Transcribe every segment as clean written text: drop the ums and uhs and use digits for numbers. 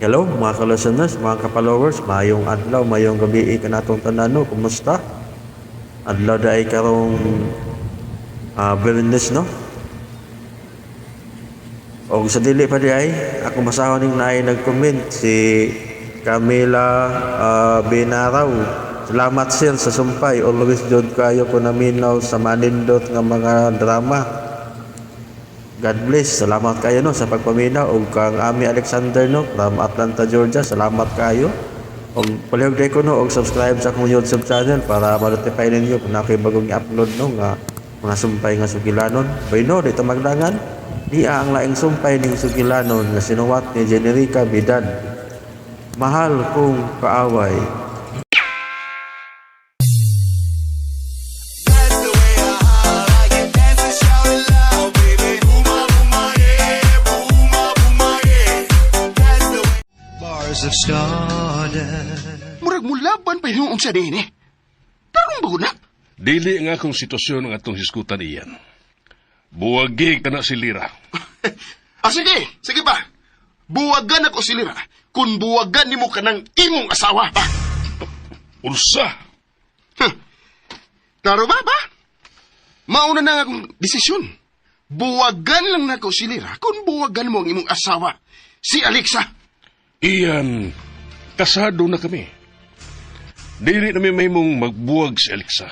Hello mga ka-listeners, mga ka-followers, maayong adlaw, maayong gabi kanatong tanan no, kumusta? Adlaw daay karong Biyernes no. Og sa dili pa di ay ako masahon ning naay nag-comment si Camila Binaraw. Salamat sir sa sumpay. Always jud kayo ko naminaw sa manindot nga mga drama. God bless. Salamat kayo no sa pagpaminaw ug kang Ami Alexander no from Atlanta, Georgia. Salamat kayo. Og palihog ko no og subscribe sa akong YouTube channel para ma-notify ninyo kung ako'y bagong i-upload no nga mga sumpay nga sugilanon. Bueno, dito maglangan. Niya ang laing sumpay ning sugilanon nga sinuwat ni Generica Bidan. Mahal kong kaaway. Bars of stardust. Murag mulaban pa hinuon siya din eh. Tarong ba na? Dili nga akong sitwasyon ang atong hisgutan iyan. Buwagi ka na si Lira. Ah, sige, sige pa. Buwagan ako si Lira kung buwagan nimo ka ng imong asawa pa. Unsa! Huh. Klaro ba ba? Mauna na nga akong desisyon. Buwagan lang nako si Lira kung buwagan mo ang imong asawa, si Alexa. Iyan, kasado na kami. Dili na may mahimong magbuwag si Alexa.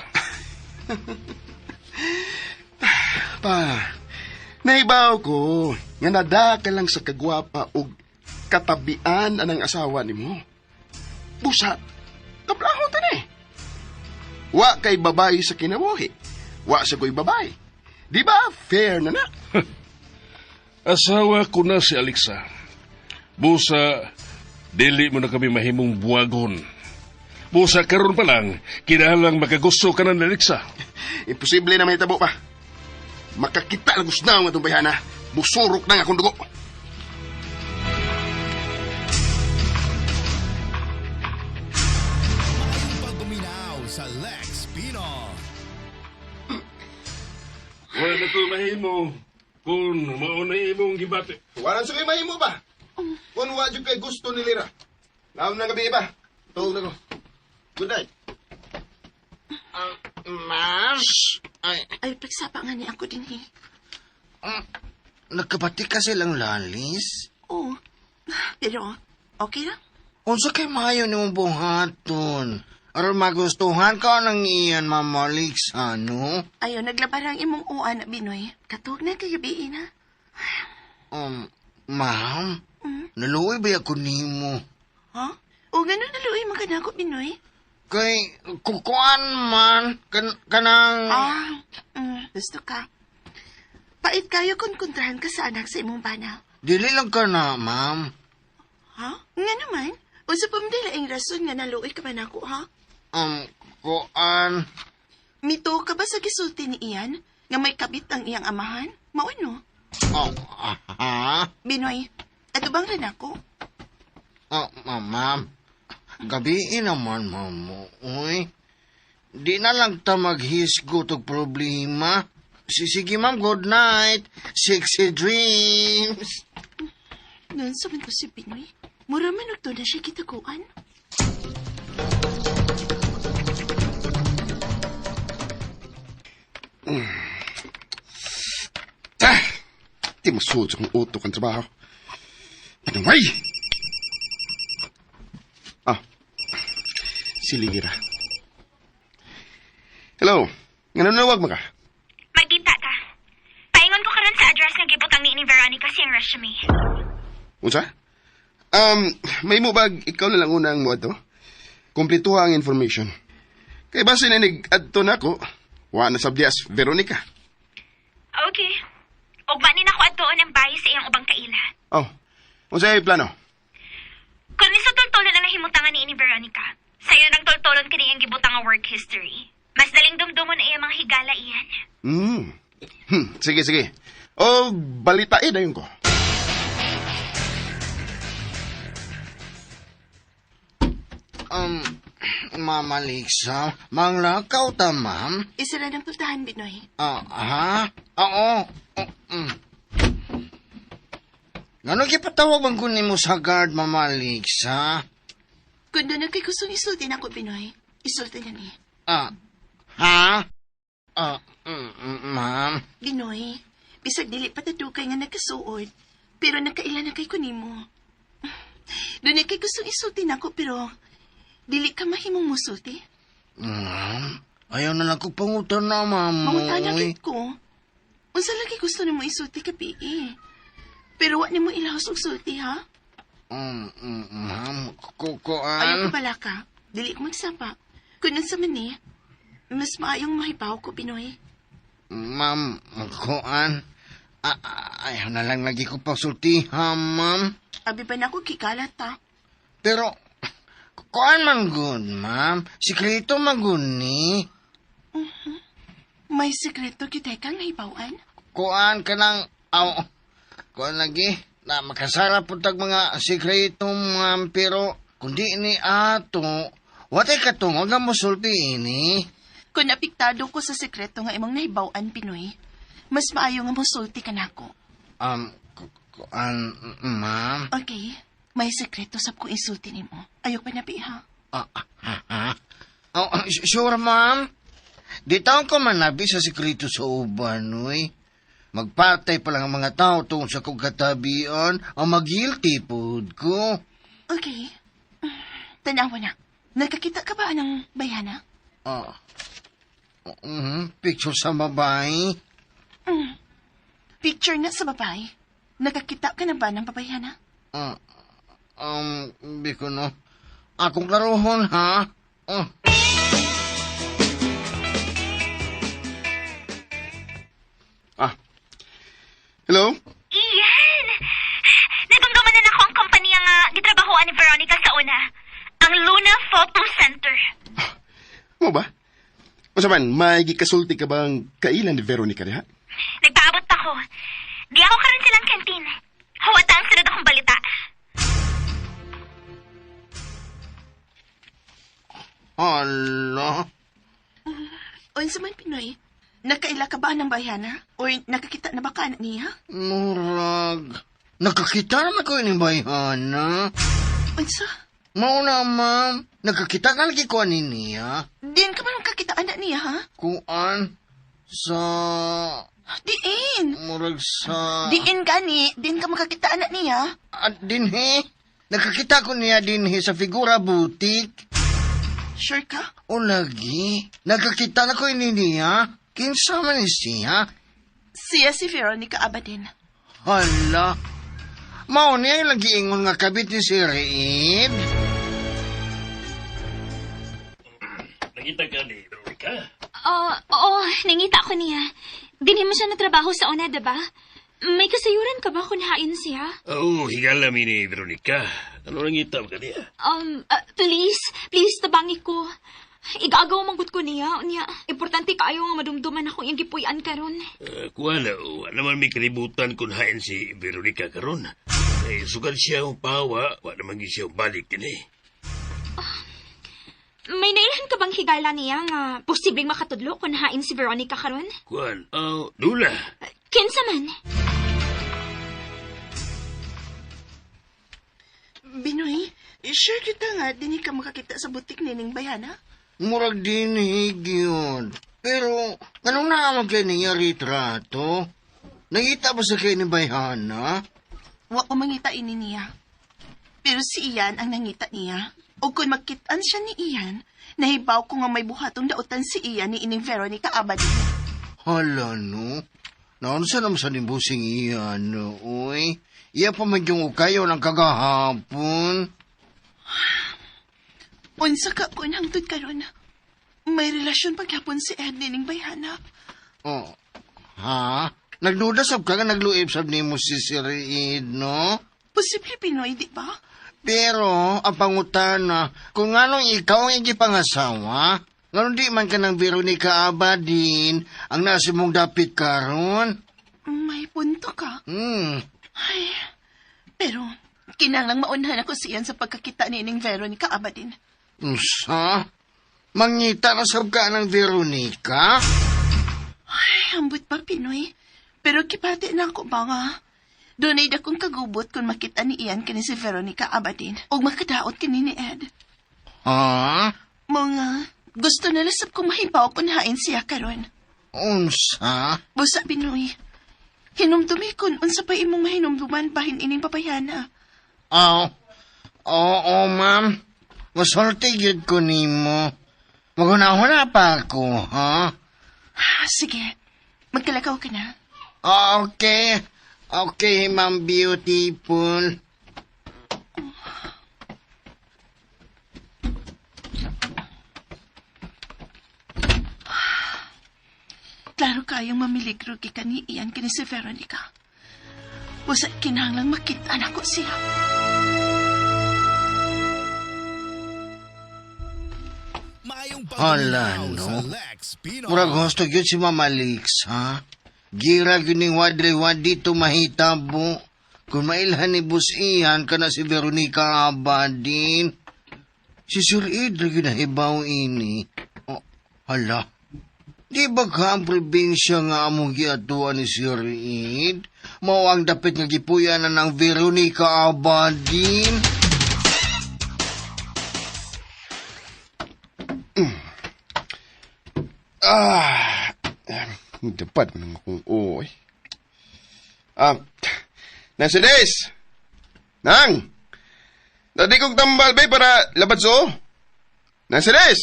Pa, naibaw ko nga nada ka lang sa kagwapa og katabian anang asawa nimo. Busa, kablahon ta ni. Wa kay babae sa kinabuhi. Wa sa ko'y babae. Di ba fair na na? Asawa ko na si Alexa. Busa, dili mo na kami mahimong buwagon. Busa, karon pa lang, kinahanglang makagusto ka na ni Alexa. Imposible na mahitabo pa. Makakita lang gusnaw nga itong bayana. Musurok na nga akong dugo. Pagbuminaw sa Lex Pino. Wala na to mahimo kung mauna imong gibati. Walang sa mahimo ba? Kung wa jud kay gusto ni Lira. Laom na gabi ba? Tuog na ko. Good night. Mas, ay, Ay, pagsapa nga ni ako din eh. nagkabati ka silang lalis? Oo. Pero, okay lang. Unsa kay maayo nimong buhaton? Aron magustuhan ka ng iyan, Mama Alexa, ano? Ayo, naglabar ang imong uan, Binoy. Katuog na kagabi na. Ma'am, naluoy ba ako nimo? Ha? O gano'n naluoy man ka na ako, Binoy? Kay, kukuan man, kanang. Ah, gusto ka. Pait kayo kung kontrahan ka sa anak sa imong bana. Dili lang ka na, ma'am. Ha? Nga naman. Unsa pa man ang rason nga naluoy ka man ako, ha? Kuan. Mito ka ba sa gisulti ni Ian nga may kabit ang iyang amahan? Mauno. Oh, ha? Binoy, ato bang rin ako? Oh, ma'am. Gabi naman, ma'am. Uy. Di na lang ta maghisgot og problema. Sige, ma'am. Good night. Sexy dreams. Noon sa man to si Binoy. Mura man og to na siya kitakuan. Ah! Di mo suod sa kong utok ang trabaho. Anyway! Ah. Si Lira. Hello. Nga nanawag mo ka? Magbinta ta. Paingon ko karon sa address nga gibutang ni Veronica siyang resume. Unsa? May mo bag ikaw na lang unang mo ato? Kumpletuha ang information. Kay base na nag-adto na ko, wa na sabdias Veronica. Okay. Ugma ni nako adtoon ang bahay sa iyang ubang kaila. Oh. Unsa ay plano? Kung ni sa tultolon ang nahimutangan ni ini Veronica, sayo nang tultolon kini iyang gibutang nga work history. Mas daling dumdumon ang iyang mga higala iyan. Sige, sige. O, balitain na yun ko. Ma'am Alexa, manglakaw ta, ma'am. Isa na ng pultahan, Binoy. Ah, ha? Oo. Oh. Ngano gipatawag man ko nimo sa guard, Mama Alexa? Kung doon kay gustong isulti na ako, Pinoy, isulti na ni. Ah, ha? Ah, ma'am. Binoy, bisag dili pa tadukay nga nagkasuod, pero nakaila na kay kunimo. Doon kay gustong isulti na ako, pero dili ka mahimong musulti. Ma'am, ayaw na lang ko pangutan na, ma'am. Mangutana Oy. gid ko. Unsa lagi gusto nimo isulti ka, PE? Pero wa nimo ilahos og sulti, ha? Ma'am, kukuan. Ayaw ko pala ka. Dili ko magsapa. Kung unsa man ni, mas maayong mahibaw ko, Pinoy. Ma'am, kuan. Ah, ah, ayaw na lang lagi ko pagsulti, ha, ma'am. Abi pa na ako kikalat, ha? Pero, kuan man good, ma'am. Sikreto man good ni. May sekreto kita kang nahibawan? Kuan ka ng, aw, kuan lagi, na makasara po tag mga sikreto, ma'am. Pero, kundi ni ato, watay katungod nga musulti ini. Kung apektado ko sa sekreto nga imong nahibawan, Pinoy, mas maayo nga mosulti ka nako. Kuan, ma'am. Okay, may sekreto sab ko isulti nimo. Ayaw pa na, ha? Ah, ah, ah. Oh, ah, sure, ma'am. Di taon ko manabi sa sikreto sa uban, uy. Magpatay pa lang ang mga tao tungkol sa kong katabian ang mag-guilty pod ko. Okay. Tanawa na. Nagkakita ka ba ng bayana? Ah, picture sa babae. Picture na sa babae. Nakakita ka na ba ng babayana? Ah, biko no. Akong klarohon, ha? Oh. Ah. Hello? Iyan! Nadumduman na nako ang kompanya nga gitrabahoan ni Veronica sa una. Ang Luna Photo Center. Mo ba? Unsa man, may gikasulti ka bang kailan ni Veronica diha? Nagpaabot pa ko. Di ako karon silang kantin. Huwata ang sunod akong balita. Hala. Unsa man, Pinoy? Nakaila ka ba ng bayana? O nakakita na ba ka niya? Murag. Nakakita naman ko ini bayhana. Unsa? Mauna, ma'am. Nakakita ka lagi ko ani niya. Diin ka man kakita anak niya, ha? Kuan sa Diin! murag sa Diin gani, diin ka makakita anak niya. Ah, dinhi. Nakakita ko niya dinhi sa figura boutique. Sure ka? O lagi. Nakakita na ko ini niya. Kinsa man ni siya? Siya si Veronica Abadin. Hala. Mao niya yung lagi ingon nga kabit ni si Reed. Nakita ka ni Veronica? Oo, nangita ko niya. Dinhi mo siya natrabaho sa una, diba? May kasayuran ka ba kung hain siya? Oo, higala mi ni Veronica. Ano nangita ka niya? Please, please, tabangi ko. Igagaw manggut ko niya. Niya, importante kaayo nga madumduman ako iyang gipuy-an karon. Kuha na, wa naman may kalibutan kung hain si Veronica karon. Eh, sugad siya ang pawa, wa naman gyud siya balik din eh. May nailhan ka bang higala niya nga posibleng makatudlo kung hain si Veronica karon? Kuan, oh, dula. Kinsa man? Binoy, sure kita nga dinhi ka makakita sa butik nining bayana? Murag dinhi gyud. Pero anong naamag kay niya retrato? Nangita ba sa kay ni Bayhana? Wa ko mangita ini niya. Pero si Ian ang nangita niya. O kung magkitaan siya ni Ian, nahibaw ko nga may buhatong dautan si Ian ni ining Veronica Abadin. Hala no. Naunsa naman sa nimbusing iyan, no, uy. Iya pa man yung ukayo ng kagahapon. Unsa ka kun hangtod karon? May relasyon paghapon si Ed nining bayhana. Oh, ha? Nagduda sab ka nga nagluib sab nimo si Sir Reed, no? Posible Pinoy, di ba? Pero, ang pangutana, kung anong ikaw ang igipangasawa, nganong di man ka ng Veronica Abadin, ang nasa mong dapit karon? May punto ka. Ay, pero kinahanglang maunhan ako siyan sa pagkakita ni ining Veronica Abadin. Unsa? Mangita na sab ka ng Veronica? Ay, ambot pa, Pinoy. Pero kipati na ako ba nga? Dunay dakong kagubot kung makita ni Ian kani si Veronica Abadin ug makadaot kini ni Ed. Ha? Mga gusto na lasab kong mahibaw kung hain siya karon. Unsa? Busa Binoy. Hinumdumi kun unsa pa imong mahinumduman bahin ining babayhana. Oh, oo, ma'am. Masulti gyud ko nimo. Magunahuna pa ako, ha? Ah, sige. Magkalakaw ka na. Okay. Okay, ma'am beautiful. Klaro kayong mamiligro gikan ni Ian kini si Veronica. Busa kinahanglang makita nako siya. Maayong Hala, pagpaminaw no? sa Lex Pinoy. Murag gusto gyud si Mama Lix, ha? Gira gyud ning wadre-wad dito mahitabo. Kung mailhan ni Boss Ian kana si Veronica Abadin. Si Sir Ed ra gyud nahibaw ini. Oh, hala. Di ba ka ang probinsya nga among giatuan ni Sir Ed? Mao ang dapit nga gipuyanan ng Veronica Abadin. Ah, dapat man akong oy. Ah, nasa des. Nang. Dadi kong tambal bay para labad so. Nasa des.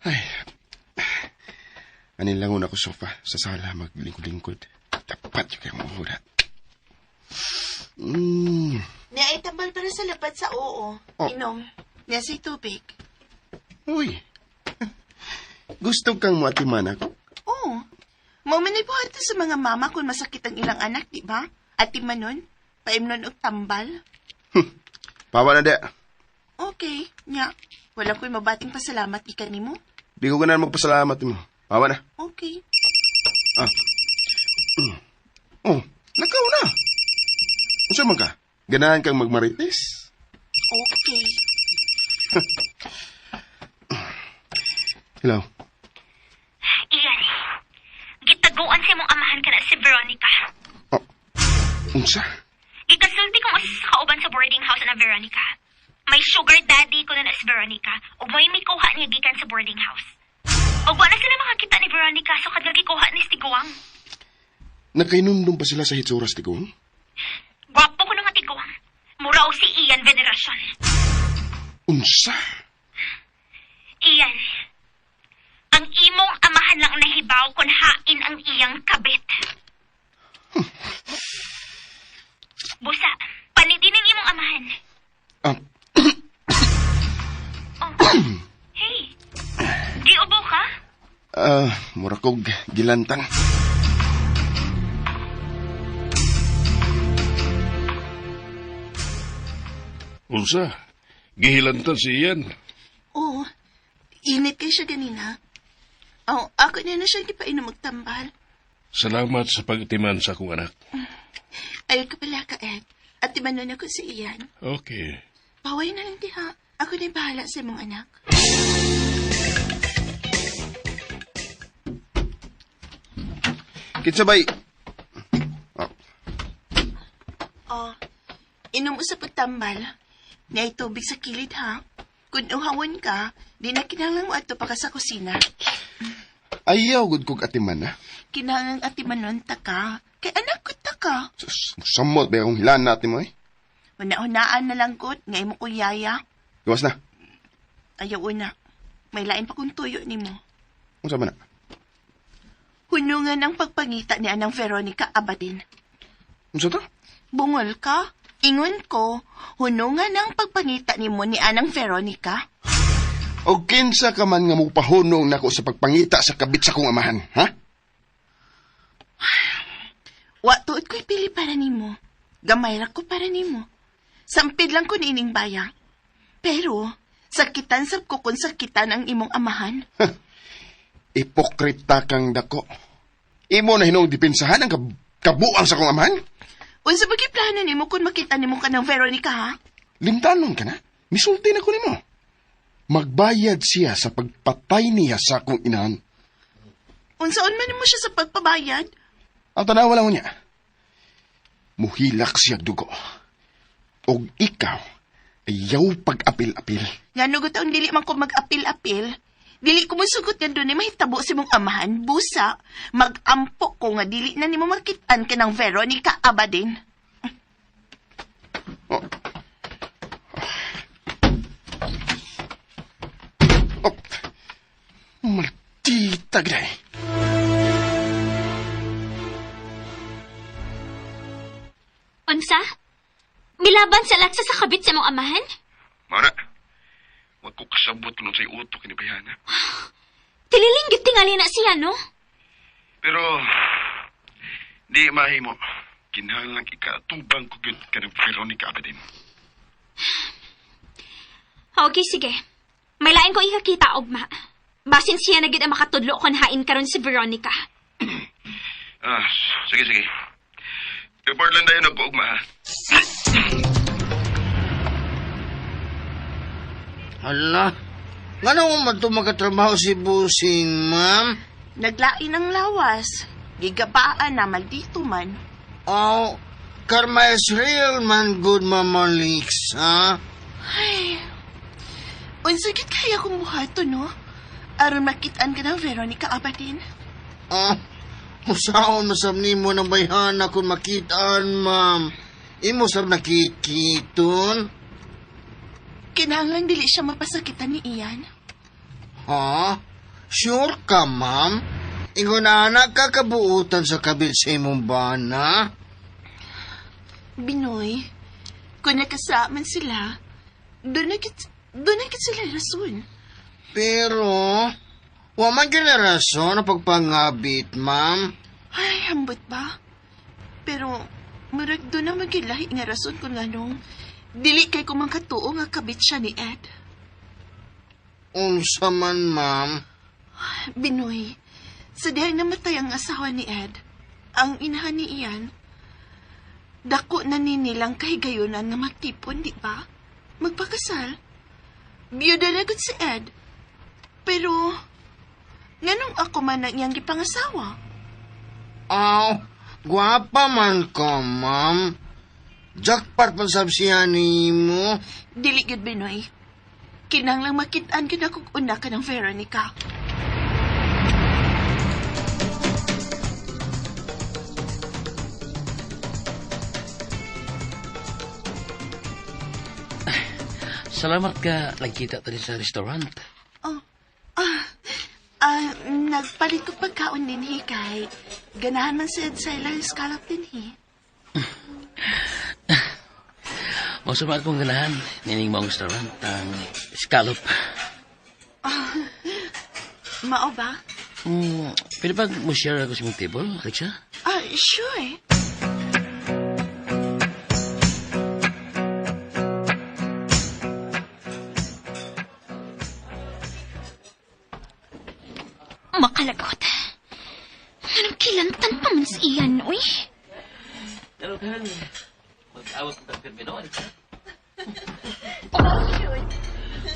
Ay. Anin lang una ko sofa sa sala maglingkod-lingkod. Dapat yung kayong mahura. Mm. Niya ay tambal para sa lapad sa oo. Oh. Inom. Niya si tubig. Uy. Gusto kang muatiman ako? Oo. Mao man ay buhat sa mga mama kung masakit ang ilang anak, di ba? Ati manon, paimnon og tambal. Pawa na de. Okay, nya. Wala ko'y mabating pasalamat ikan nimo. Di ko ganahan magpasalamat mo. Pawa na. Okay. Ah. Oh, nakaw na. Unsa man ka? Ganahan kang magmarites? Okay. Hello. Ian, gitaguan sa imong amahan kana si Veronica. Oh. Unsa? Gikasulti kong usa sa kauban sa boarding house na Veronica. May sugar daddy ko na na si Veronica ug may mikuha niya gikan sa boarding house. Ug wala sila makakita ni Veronica so kad gikuha ni Tiguang. Nakainumdum pa sila sa hitsuras tigong? Gwapo ko na nga Tiguang. Mura og si Ian Veneracion. Unsa? Ian, ang imong amahan lang nahibaw kung hain ang iyang kabit. Busa, panidin ang imong amahan. Ah, Oh. Hey, giubo ka? ah, mura kog gilantang. Unsa? Gihilantan si Ian. Oo. Init kay siya ganina. Oh, ako na na siya gipainom og tambal. Salamat sa pagtiman sa akong anak. Ayaw ka pala ka, Ed. At timanon ako si Ian. Okay. Paway na lang diha. Ako na bahala sa imong anak. Kinsa bay? Oh, Oh, inom sa pagtambal. Niay tubig sa kilid ha. Kung uhawan ka, di na kinahanglan mo ato pa ka sa kusina. Ayaw gud kog atiman na. Kinahanglan atimanon ta ka. Kay anak ko ta ka. Sus, samot ba akong hilan natin mo eh. Una-unaan na lang kot, nga imo ko yaya. Gawas na. Ayaw una. May lain pa kong tuyo nimo. Unsa man na? Hunungan ang pagpangita ni Anang Veronica Abadin. Unsa to? Bungol ka? Ingon ko, hunungan ang pagpangita nimo ni Anang Veronica. O kinsa ka man nga mupahunong nako sa pagpangita sa kabit sa kong amahan, ha? Wa tuod ko'y pili para nimo. Gamay ra ko para nimo. Sampid lang ko niining baya. Pero, sakitan sab ko kung sakitan ang imong amahan. Ipokrita kang dako. Imo na hinuong dipinsahan ang kabuang sa kong amahan? Unsa ba gyud plano nimo kung makita nimo ka ng Veronica ha? Limtanon ka na. Misulti na ko nimo. Magbayad siya sa pagpatay niya sa akong inahan. Unsaon man nimo siya sa pagpabayad? Ang tanawa lang niya. Muhilak siya dugo. Og ikaw, ayaw pag-apil-apil. Nga no gutaon dili man ko mag-apil-apil. Dili ko musugot nga doon mahitabo sa imong amahan, busa. Mag-ampo ko nga dili na nimo makit-an ka ng Veronica Abadin. Oh. Oh. Maldita gray. Unsa? Milaban sa Alexa sa kabit sa imong amahan? Mara, wag ko kasabot nun sa'y utok ni Bayana. Tililing gyud tingali na siya, no? Pero, di mahimo. Kinahanglang ikaatubang ko gyud ka ng Veronica Abadin. Okay, sige. May lain ko ikakita, ugma. Basin siya na gid ang makatudlo kon hain karon si Veronica. Ah, sige, sige. Report lang tayo nagkuugma, ha? Hala, ngano man to makatrabaho si Busing, ma'am? Naglain ang lawas. Gigabaan na maldito man. Oh, karma is real man good, Mama Leaks, ha? Ay, unsa gid kaya kong buhaton, no? Aron makit-an ka ng Veronica Abadin. Oh, usaon masab nimo ng bayhana kung makitaan, ma'am. Imo sab nakikiton? Kinahanglan dili siya mapasakitan ni Ian. Ha? Sure ka, ma'am? Ingon anak ka kabuutan sa kabil sa imong bana? Binoy, kung nagkasaman sila, doon na kit sila rason. Pero, wa man generasyon ang pagpangabit, ma'am. Ay, hambot ba? Pero, murag doon na magilahi nga rason kung anong dili kay kumangkatuo nga kabit siya ni Ed. Unsa man, ma'am. Binoy, sa dihang namatay ang asawa ni Ed, ang inahan ni Ian, dako na ni nilang kahigayonan nga magtipon, di ba? Magpakasal. Biyuda na gud si Ed. Pero, nganong ako man ang iyang gipangasawa? Aw, gwapa man ka, ma'am. Jackpot man sab siya nimo. Dili gyud Binoy. Kinahanglang makit-an gyud ako una ka ng Veronica. Salamat ka nagkita ta din sa restaurant. Oh, ah, nagpalit ko pagkaon din hi kay ganahan man sa Ed sa ilang scallop din hi. Masama akong ganahan nining maong restaurant ang scallop. Mao ba? Pwede ba mo share ako sa imong table, Alexa? Ah, sure. Makalagot. Anong kilantan pa man si Ian, uy? Pero kan, mag-awat ko kang no, Alexa?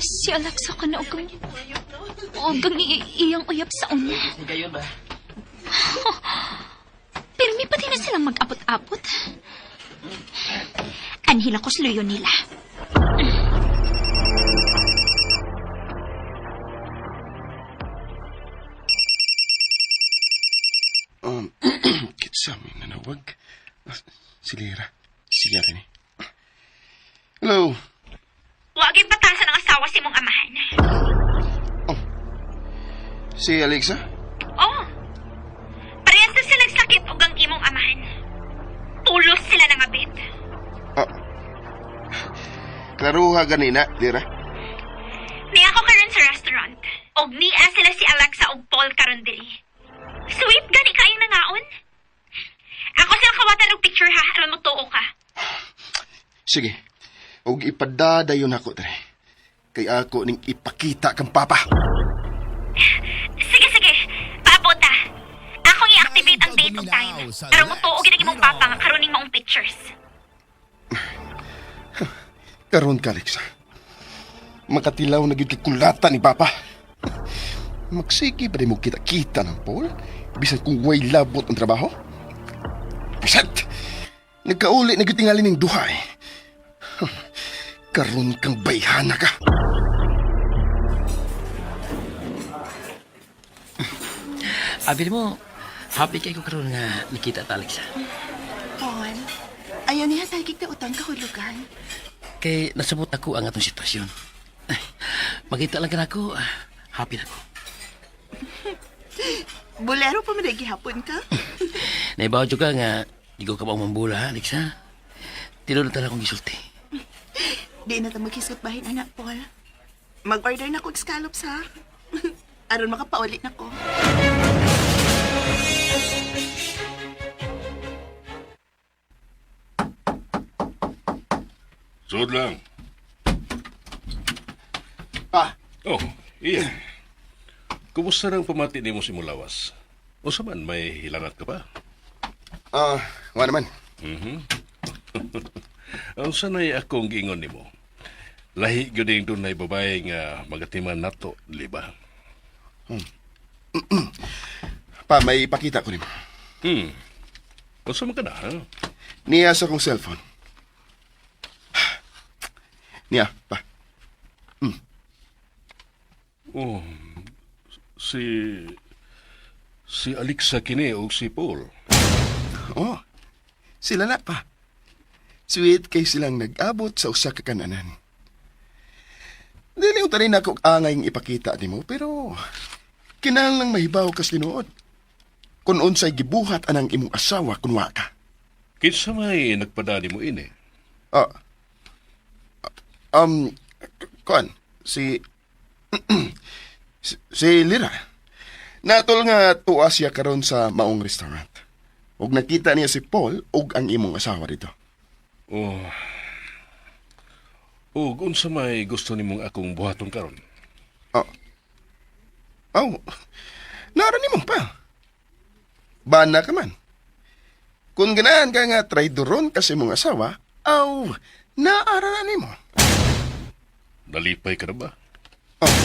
Si Alexa ka na ugang... Ugang iyang uyap sa una. Gayon ba? Pero may pati na silang mag-abot-abot. Anhila ko sa luyo nila. Kitsa may nanawag. Ah, si Lira. Siya rin eh. Hello. Wag batasan ang asawa si mong amahan. Si Alexa? Oh. Parehas na sila sakit og ang imong amahan. Tulos sila ng abit. Ah. Klaruha ganina, Lira. Niya ako karon sa restaurant. Og niya sila si Alexa og Paul karon diri. Sweet gani kayong nangaon. Ako sila kawatan og picture ha, aron mo tuo ka. Sige. Og ipadadayon ako, tre. Kay ako ning ipakita kang papa. Sige sige, paabot ah. Akong i-activate ang date ug time. Aron mo tuo gid ang imong papa nga karon ning maong pictures. Karon ka, Alexa. Makatilaw na gyud kay kulata ni papa. Magsige pa rin mo kita-kita ng Paul? Bisan kung way labot ang trabaho? Pisat! Nagkauli na gyud tingali ning duha eh. Karon kang bayhana ka. Abi mo, happy kay ko karon nga nakita ta Alexa. Paul, ayaw niya sa higit na utang kahulugan. Kay nasabot ako ang atong sitwasyon. Ay, makita lang ka ako, happy na ko. Bolero pa man gihapon ka? Naibaw jud ka nga di ko kabaw mambula, ha, Alexa. Tinuod na talaga akong gisulti. Di na ta maghisgot bahin, anak, Paul. Mag-order na ko og scallops, ha? Aron makapauli na ko. Sud lang. Pa, Oh, iya. Kumusta nang pamati nimo si Mulawas? Unsa man may hilanat ka pa? wa naman. Unsa nay akong giingon nimo? Lahi gyud ning dunay babae nga magatiman nato, di ba? Pa, may ipakita ko nimo. Unsa man ka na, ha? Niya sa akong cellphone. Niya, pa. Oh, si Alexa kini og si Paul. Oh, sila na pa. Sweet kay silang nag-abot sa usa ka kananan. Dili ko tanin ako angay ipakita nimo pero kinahanglang mahibaw kas tinuod. Kung unsay gibuhat anang imong asawa kun wa ka. Kinsa may nagpadali mo ini? Ah. Kuan, si si Lira. Natol nga tuwa siya karon sa maong restaurant. Ug nakita niya si Paul ug ang imong asawa dito. Oh. Ug unsa may gusto nimong akong buhaton karon? Oh. Oh. Naran nimo pa. Bana ka man. Kung ganahan ka nga traidoron kasi mong asawa, aw, naara na nimo. Nalipay ka na ba? Oh.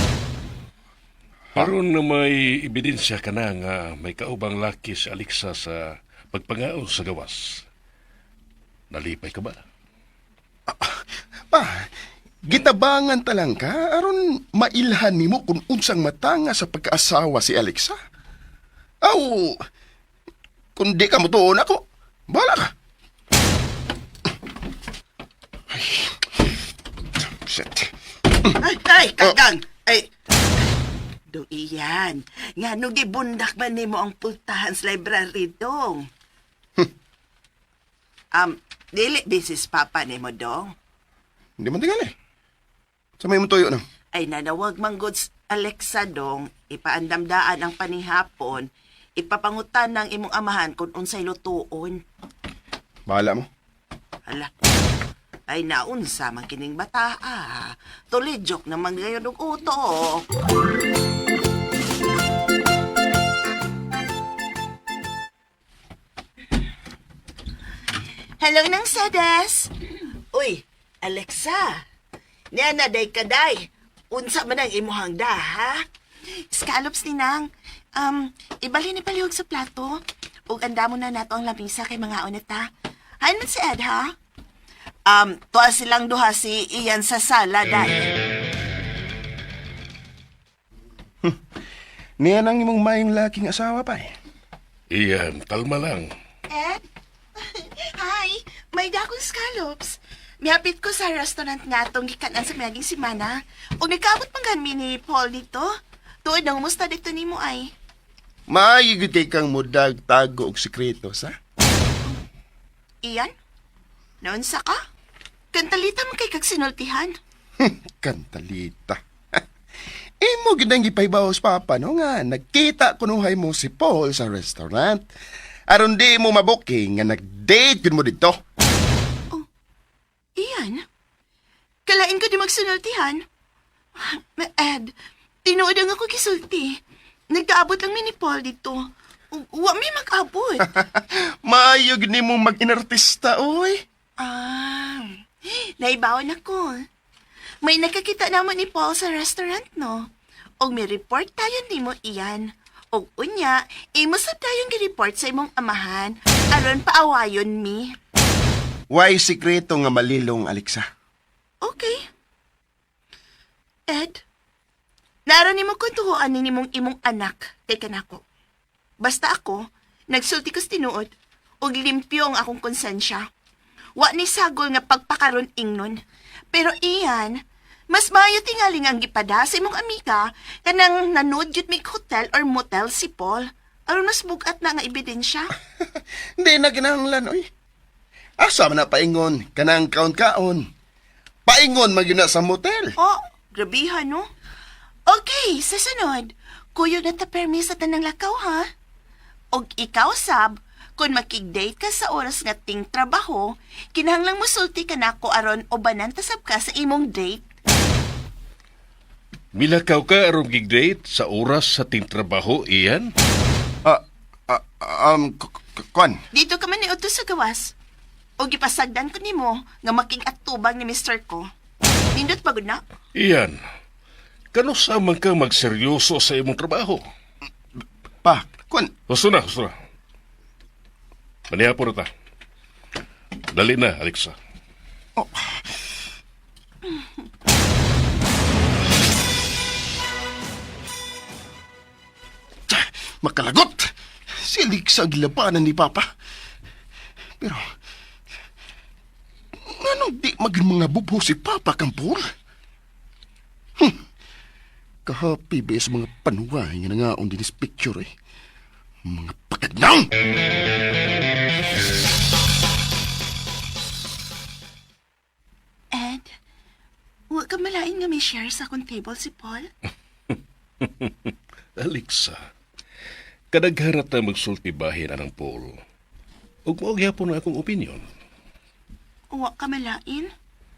Aron na may ebidensya ka na nga may kaubang laki si Alexa sa pagpangaon sa gawas. Nalipay ka ba? Pa, gitabangan ta lang ka aron mailhan nimo kung unsang matanga sa pagkaasawa si Alexa. Aw, kung di ka mutuon ako, bahala ka. Ay, shit. Ay, ay, kagang! Ay, dong iyan. Nga nung gibundak ba nimo ang pultahan sa library, dong? Dili, this is papa nimo, dong. Hindi man tingali. Sa may mutuyo na. Ay nanawag manggod Alexa dong, ipaandamdaan ang panihapon, ipapangutan ng imong amahan kung unsay lutuon. Bahala mo. Hala. Ay naunsa man kining bata ah. Tuloy joke naman gayon og uto. Hello nang sadas. Uy, Alexa. Niya na day kaday. Unsa man ang imuhang da, ha? Scallops ni nang. Ibalhin ni palihog sa plato. Ug anda mo na nato ang lamisa kay mga unita. Hay man si Ed, ha? Tuwa silang duha si Ian sa sala, day. Niya nang imong mayong laking asawa pa eh. Iyan, kalma lang. Ed? Hi! May dakong scallops. Mihapit ko sa restaurant nga atong gikanan sa miaging simana. Ug nagkaabot pang mi ni Paul dito. Tuod nang umusta dito nimo ay. Maayo gyud kay kang mudag tago og sikreto sa. Ian? Naunsa ka? Kantalita man kay kag sinultihan. Kantalita. Imo gid ang gipahibaw sa papa no nga nagkita kunuhay mo si Paul sa restaurant. Aron di mo mabuking nga nag-date gud mo dito. Ian? Kalain ko di magsunultihan. Ed, tinuod ang ako gisulti. Nagkaabot lang mi ni Paul dito. Wa mi mag-abot. Maayo gid nimo mag-inartista oy. Ah, naibawan ako. May nakakita naman ni Paul sa restaurant, no? Og may report tayo nimo iyan. Og unya, imo sab tayong gi-report sa imong amahan aron paawayon mi. Why sikreto nga malilong, Alexa? Okay. Ed, naara nimo kung tuhuan ni nimong imong anak kay kanako. Basta ako, nagsulti ko sa tinuod, ug limpyo ang akong konsensya. Wa ni sagol nga pagpakaron ingnon. Pero iyan, mas maayo tingali nga ang gipada sa imong amiga kanang nanood yun mig hotel or motel si Paul. Aron mas bugat na nga ebidensya. Hindi na kinahanglan, oy. Asa man na paingon, kanang kaon-kaon. Paingon man gyud na sa motel. Oh, grabihan, no? Okay, sa sunod, kuyog na ta permi sa tanang lakaw, ha? Og ikaw, sab, kung makig-date ka sa oras nga ting trabaho, kinahanglang musulti ka nako aron o banantasab ka sa imong date. Milakaw ka aron gig-date sa oras sa tintrabaho, iyan? Ah, ah, kuan. Dito ka man ni Otto sa gawas. O gipasagdan ko nimo nga makig-atubang ni Mr. ko. Nindot pagod na? Iyan. Kanusa man ka magseryoso sa imong trabaho? Pa, kuan. Husto na, husto na. Manihapon na ta. Dali na, Alexa. Oh. Makalagot! Si Alexa ang gilabanan ni Papa. Pero, nganong di maging mga bubho si Papa Kampur? Kahapi ba sa mga panuway nga nangaon din is picture eh. Mga pakagnang! Ed, wa ka malain nga may share sa akong table si Paul? Alexa, kadagharat na magsulti bahin anang Paul. Ug mao gyapon ang akong opinion. Wa ka malain?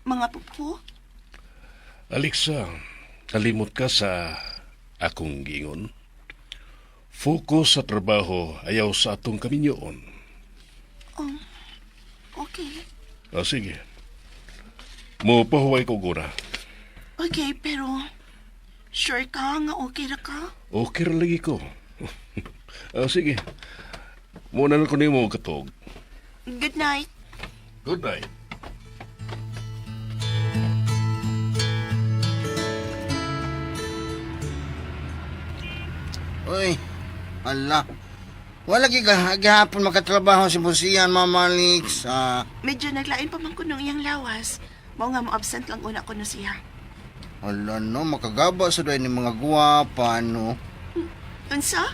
Mga pupho? Alexa, kalimot ka sa akong giingon. Focus sa trabaho ayaw sa atong kaminyoon. Okay. O sige. Mo pahuway ko gura. Okay, pero sure ka nga okay ra ka? Okay ra lagi ko. O sige. Muna na ko nimo katog. Good night. Good night. Uy, ala. Wala gihapon makatrabaho si Busian, Mama Alex. Ah, Medyo naglain pa man kuno iyang lawas. Mao nga mo absent lang una kuno siya. ala no, makagaba sa doon ni mga guwapa, no. Unsa?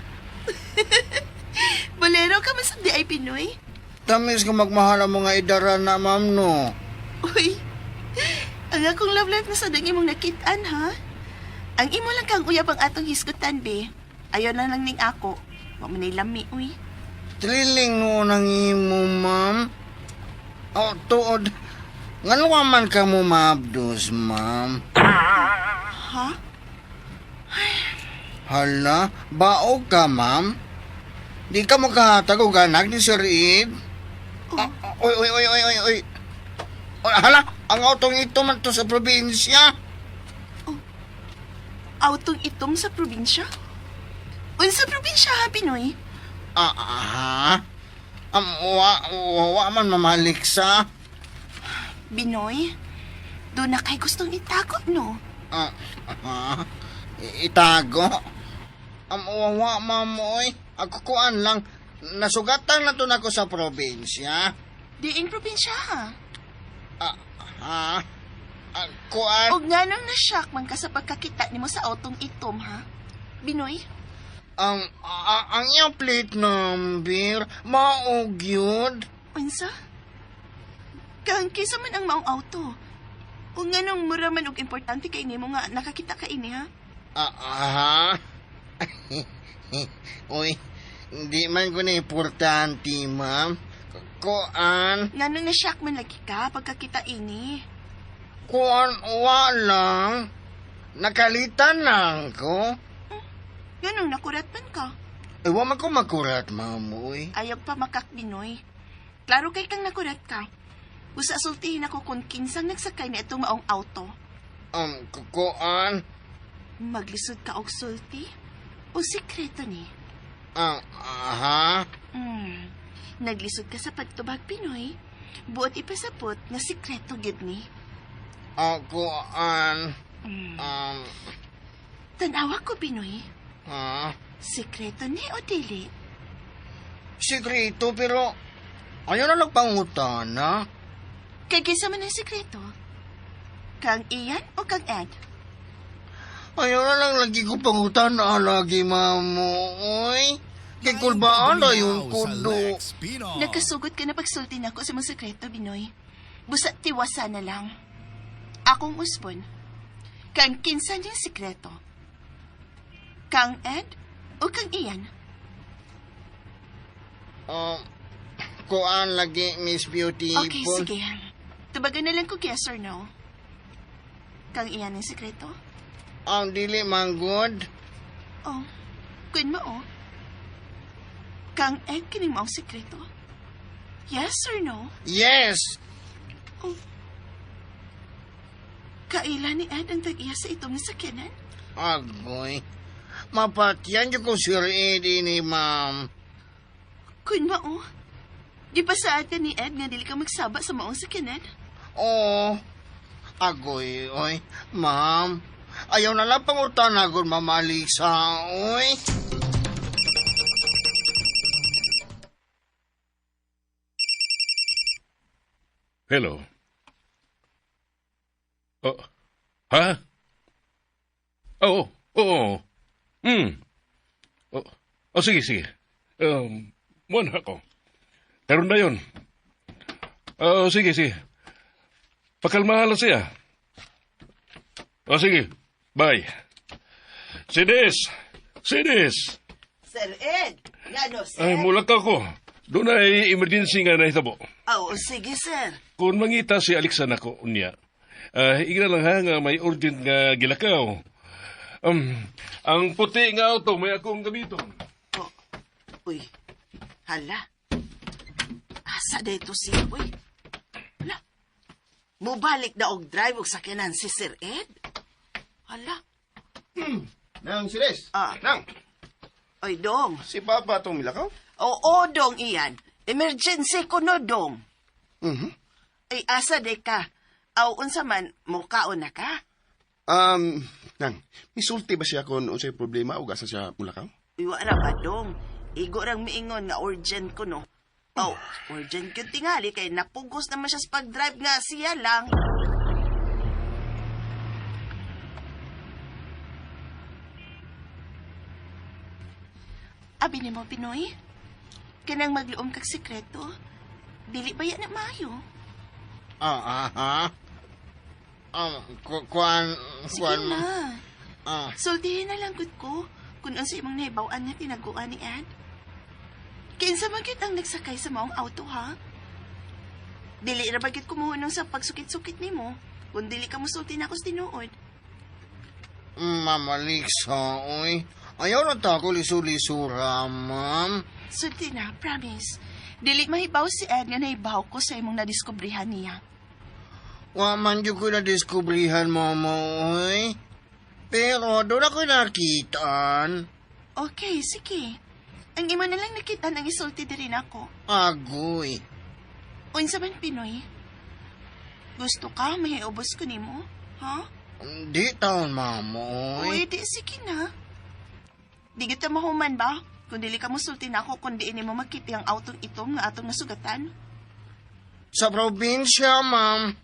Bolero ka man sa di ay Pinoy? Tamis ka magmahal ang mga idara na, ma'am, no. Uy. Ang akong love life na sa dang imong nakitaan ha. Ang imo lang kang uyab ang atong hisgutan be. Ayo na lang ning ako. Wa man nay lami uy. Thrilling noon ang imo, ma'am. Oh, tuod. Ngano ka man ka mo maabdos, ma'am? Ha? Hala, baog ka, ma'am? Di ka makahatag og anak ni Sir Ed? Oh. Ah, oy, oy, oy, oy, oy, oy. Oy, hala, ang autong ito man to sa probinsya. Autong itom sa probinsya? Unsa probinsya ha, Pinoy? Ah, ah, ha? Wa, wa, wa man mamalik sa. Binoy, doon na kay gustong itago, no? Ah, ah, itago. Wa, wa, ma'am, oy. Ako kuan lang. Nasugatan na to nako sa probinsya. Diing probinsya, ha? Ah, ha? Ah, kuan. Og nga nang na-shock man ka sa pagkakita nimo sa autong itom, ha? Binoy, Ang iyang plate number, maog yun. unsa? Kang kisa man ang maong auto. O nga nang mura man og importante kay nimo nga nakakita ka ini, ha? Ah, aha. Uy, hindi man ko na importante, ma'am. Kuan, Nga nang na-shock man lagi ka pagkakita ini. kuan, wa lang. Nakalitan lang ko. Nga nang nakurat man ka. Eh, wa man ko makurat, ma'am, uy. Ayaw pa makak, Binoy. Klaro kay kang nakurat ka. Usa sultihin ako kung kinsang nagsakay ni itong maong auto. Kuan, Maglisod ka og sulti? O sikreto ni? aha. Naglisod ka sa pagtubag, Pinoy. Buot ipasapot nga sikreto gid ni. Ako, an... Tanawa ko, Binoy. Ha? Sikreto ni o dili? Sikreto, pero... Ayaw na lang pangutana. Kay kinsa man ang sikreto? Kang Ian o kang Ed? Ayaw na lang lagi ko pangutana lagi, mamo. Oy. Kay kulbaan na yung kudo. Nagkasugot ka na pagsulti nako sa mga sikreto, Binoy. Busa tiwasa na lang. Akong usbon. Kang kinsa niyang sikreto? Kang Ed o kang Ian? Kuan lagi, Miss Beautiful. Okay, sige. Tubagan na lang ko yes or no. Kang Ian ang sikreto? Ang dili manggod. Oh, kun mo oh. Kang Ed kining mo ang sikreto? Yes or no? Yes! Oh. Kaila ni Ed ang tag-iya sa itong nasakyanan? Agoy. Mapatyan yung ko Sir Eddie ni ma'am. Kun mo oh. Di pa sa ka ni Ed nga dili ka magsaba sa maong sakyanan? Oo. Agoy, oy. Ma'am, ayaw na lang pangutanagon, Ma'am Alisa, oy. Hello. Oh, ha? Oo, oo. Oh, oh, sige, sige. Muna ako. Karon na yun. Oh, sige, sige. Pakalmahan lang siya. Oh, sige. Bye. Sinis! Sinis! Sir Ed, ngano, sir? Ay, mula ka ko. Doon ay emergency nga nahitabo. Oo, sige, sir. Kung mangita si Alexa nako unya, igna lang ha nga may urgent nga gilakaw. Ang puti nga auto may akong gamiton. Oh. Uy, hala. Asa dito siya, uy. Hala. Mubalik na og drive og sakyanan si Sir Ed. Hala. Nang Sires. Ah. Nang, Oy, dong. si Papa itong milakaw? Oo, dong iyan. Emergency ko no, dong. Mhm. Ay, asa de ka? Aw, unsa man, mukaon na ka? Nang, misulti ba siya kung unsay problema o gasa siya mulakaw? Uy, wala ba, dong? Igo rang miingon nga urgent ko, no? Oh, urgent gyud tingali kay napugos naman siya sa pag-drive nga siya lang. Abi nimo Pinoy? Kanang magluom kag sikreto? Dili ba yan na maayo? Ah, ah, ah. Kuan, Sige kuan. na. Ah, Sultihin na lang gud ko kung unsa imong nahibaw-an nga tinaguan ni Ed. Kinsa man gyud ang nagsakay sa maong auto ha? Dili ra ba gyud kumuhunong sa pagsukit-sukit nimo kung dili ka mosulti nako sa tinuod. Ma'am Alexa, oy. Ayaw na ta ako lisu-lisura, ma'am. Sulti na, promise. Dili mahibaw si Ed nga nahibaw ko sa imong nadiskubrihan niya. Wa man jud ko na-diskubrihan, mama, oy. Pero doon ako nakitaan. Okay, sige. Ang imo na lang nakita ang isulti diri nako. Agoy. Unsa man Pinoy? Gusto ka mahiubos ko nimo? Ha? Di taon, mama, oy. Uy, di sige na. Di kita mahuman ba? Kung dili ka musulti na ako, kung di ini mo makita ang autong itom nga atong nasugatan. Sa probinsya, ma'am.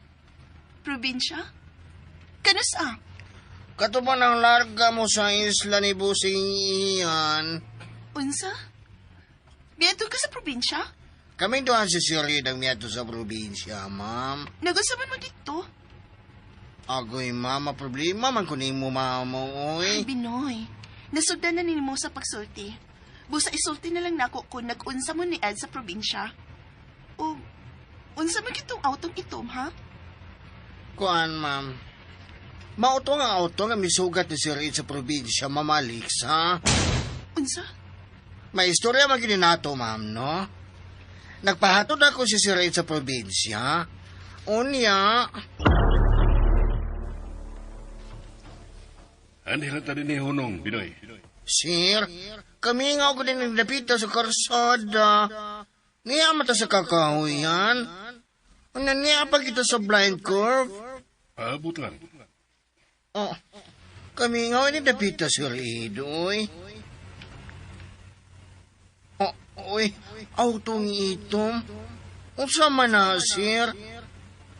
Probinsya? Kanus ah? Katuban ang larga mo sa isla ni Busing Ian. Unsa? Biadto ka sa probinsya? Kami doon si Sir Ed ang miadto sa probinsya, ma'am. Nagunsa man mo dito? Agoy, mama, problema man kunin mo, mama, Ay, oy. Binoy. Nasugdan na nimo sa pagsulti. Busa isulti na lang nako kung nag-unsa mo ni Ed sa probinsya. O, unsa man kitong autong itom, ha? Kuan, ma'am. Mauto nga auto nga misugat ni Sir Ed sa probinsya, Ma'am Alex, ha? Unsa? May istorya man gini nato, ma'am, no? Nagpahatod ako si Sir Ed sa probinsya. Unya, Ani lang tani ni Hunong, Binoy. Sir, kami nga ako din nagdapita sa karsada. Niya mata sa kakahuyan. Ano niya pa kita sa blind curve? Paabot lang. Oh, kami nga ni dapita Sir Ed, oy. Oh, oy, autong itom. Unsa man na, sir?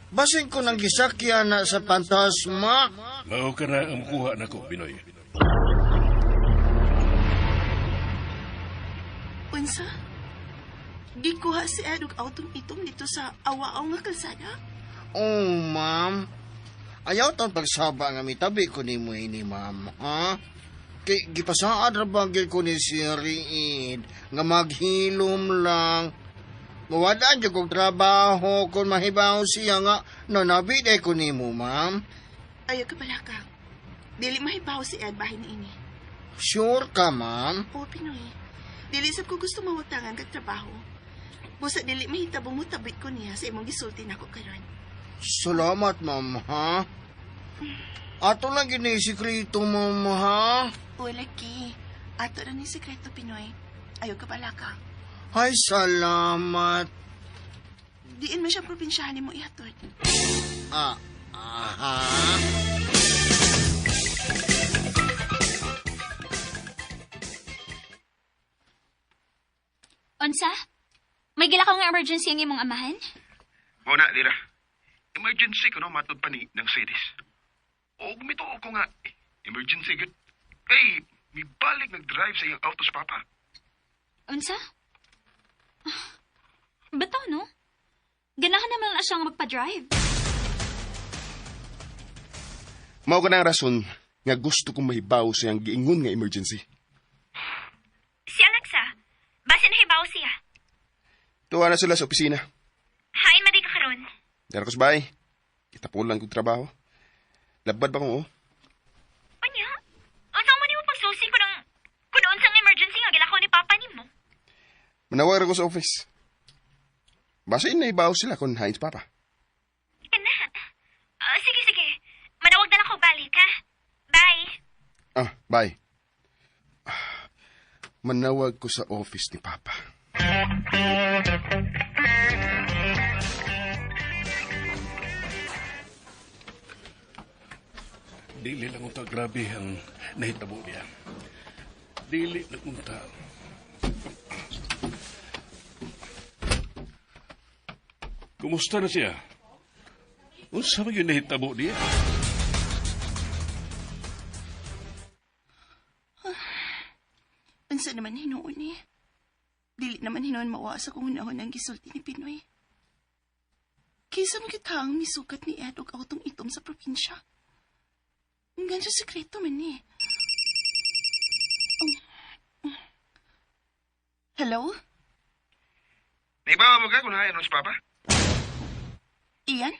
Basin ko nang gisakyan na sa pantasma. Mao ka na ang makuha nako, Binoy. Unsa? Gikuha si Ed og autong itom dito sa awaaw nga kalsada? Oh, ma'am. Ayaw tang pagsaba nga mitabi ko ni mo ini, ma'am, ha? Kay gipasaad ra ba gyud ko ni Sir Ed nga maghilom lang. Mawadaan jud kog trabaho kung mahibaw siya nga nanabi day ko nimo, ma'am. Ayaw ka pala ka. Dili mahibaw si Ed bahin ni ini. Sure ka, ma'am? Oo, Pinoy. Dili sab ko gusto mawatangan kag trabaho. Busa dili mahitabo mo tabit ko niya sa imong gisulti nako karon. Salamat, ma'am, ha? Ato lang gini sikreto, ma'am, ha? O, laki. Ato ra ni sekreto, Pinoy. Ayaw ka pala ka. Ay, salamat. Diin man siya probinsyahan nimo ihatod. Ah, aha. Unsa? May gilakaw nga emergency ang imong amahan? Mao na, dira. Emergency ko no, matod pa ni ng cities. O mituo ko nga, eh, emergency gud. Kay, mibalik nag-drive sa iyang auto sa papa. Unsa? Ah, Bitaw, no? Ganahan naman na siyang magpa-drive. Mao ka na ang rason nga gusto kong mahibaw sa iyang giingon nga emergency. Si Alexa, basin nahibaw siya. Tuwa na sila sa opisina. Hain man di ka karon. Dara ko sa bahay. Itapulan kong trabaho. Labad ba kong oh? Unya? Unsa man nimo pagsusi ko ng kuno unsang emergency nga gilakaw ni papa nimo? Manawag ko sa office. Basin na ibaw sila kung hain sa papa. Kana. Ah, sige, sige. Manawag na lang ko balik, ha? Bye. Ah, bye. Ah, manawag ko sa office ni Papa. Dili lang unta grabe ang nahitabo niya. Dili lang unta. Kumusta na siya? Unsa man yun nahitabo niya? Unsa naman hinuon eh. Dili naman hinuon mawa sa kung hunahon ang gisulti ni Pinoy. Kaysa makita ang misukat ni Ed og autong itom sa probinsya. Ang ganyan sekreto man eh. Oh. Hello? Naibawa mo ka kung hain sa Papa? Ian?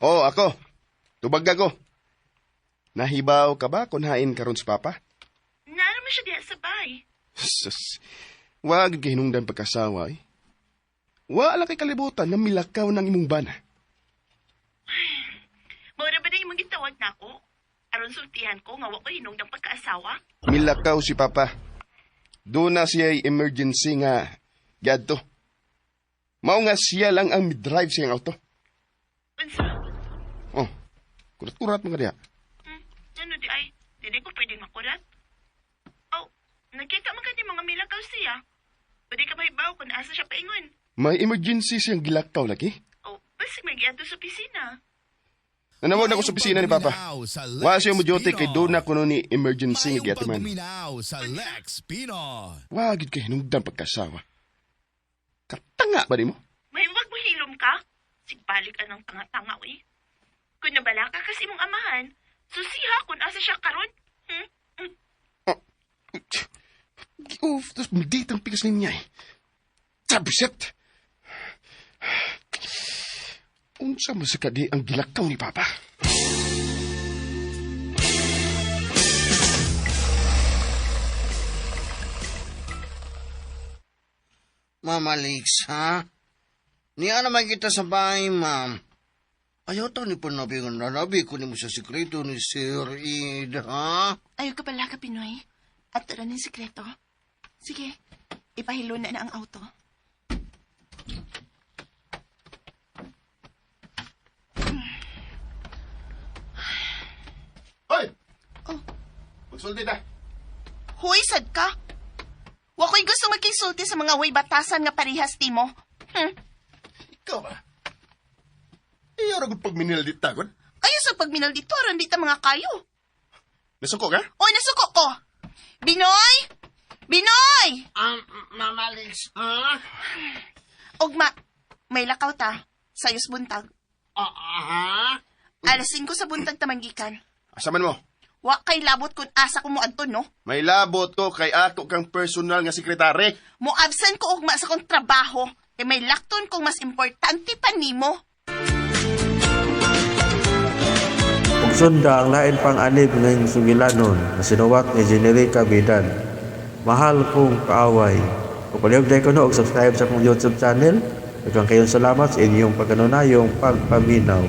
Oo, oh, ako. Tubag ako. Nahibaw ka ba kung hain karon sa Papa? Naroon siya diha sa bay. Sus, wag kahinungdan pagkasawa eh. Wala kay kalibutan na milakaw ng imong bana. Maura ba na imong gitawag na ako? Aron sultihan ko nga wa ko hinungdang pagkaasawa? Milakaw si Papa. Doon na siya emergency nga gadto. Mao nga siya lang ang midrive sa iyang auto. Unsa? Oh, kurat-kurat mga diha. Ano di ay? Dili ko pwedeng makurat. Oh, nakita man kani mga milakaw siya. Pwede ka mahibaw kung asa siya paingon. May emergency siyang gilakaw lagi. Oh, basig may giadto sa opisina. Nanawag na ko sa opisina ni Papa. Wa siya mo duty kay doon na kuno ni emergency nga Mayong giatiman. pagpaminaw sa Lex Pinoy. Wa gid kay hinungdan pagkasawa. Katanga ba nimo? May wag mo hilom ka. Sigbalik anang tanga-tanga eh. Kung nabala ka kasi imong amahan, susiha kung asa siya karon. Hmm? Uf, tapos malditang pikas niya eh. Tabiset! Unsa man sa kadi ang gilakaw ni Papa? Ma'am Alex, ha? Niya naman kita sa bahay, ma'am. Ayaw to ni Panabi nga nanabi ko ni mo sa sikreto ni Sir Ed, ha? Ayaw ka pala ka, Pinoy. At tara ng sikreto. Sige, Ipahilo na na ang auto. Hoy! Oh. Magsulti na. Huy, sad ka. Wa ko'y gusto magkisulti sa mga way batasan nga parihas timo. Ikaw ba? Iyo ra gud pagminil dita gud. Ayaw sa pagminal dito, aron di ta mga kayo. Nasuko ka? Oy, nasuko ko. Binoy! Binoy! Ma'am Alex, ha? Ugma, may lakaw ta. Sayos buntag. Ah, ha? Alas 5 sa buntag tamanggikan. Asa man mo? Wa kay labot kung asa ko mo anton, no? May labot ko kay ako kang personal nga sekretary. Mo absent ko ugma sa kong trabaho. Kay may lakton kong mas importante pa nimo. Ug sunda ang lain pang anib ng sugilanon na sinuwat ni Generica Bidan. Mahal kong kaaway. Ug palihog dahil ko no, og subscribe sa akong YouTube channel. Daghang kayong salamat sa inyong pagkanunayong pagpaminaw.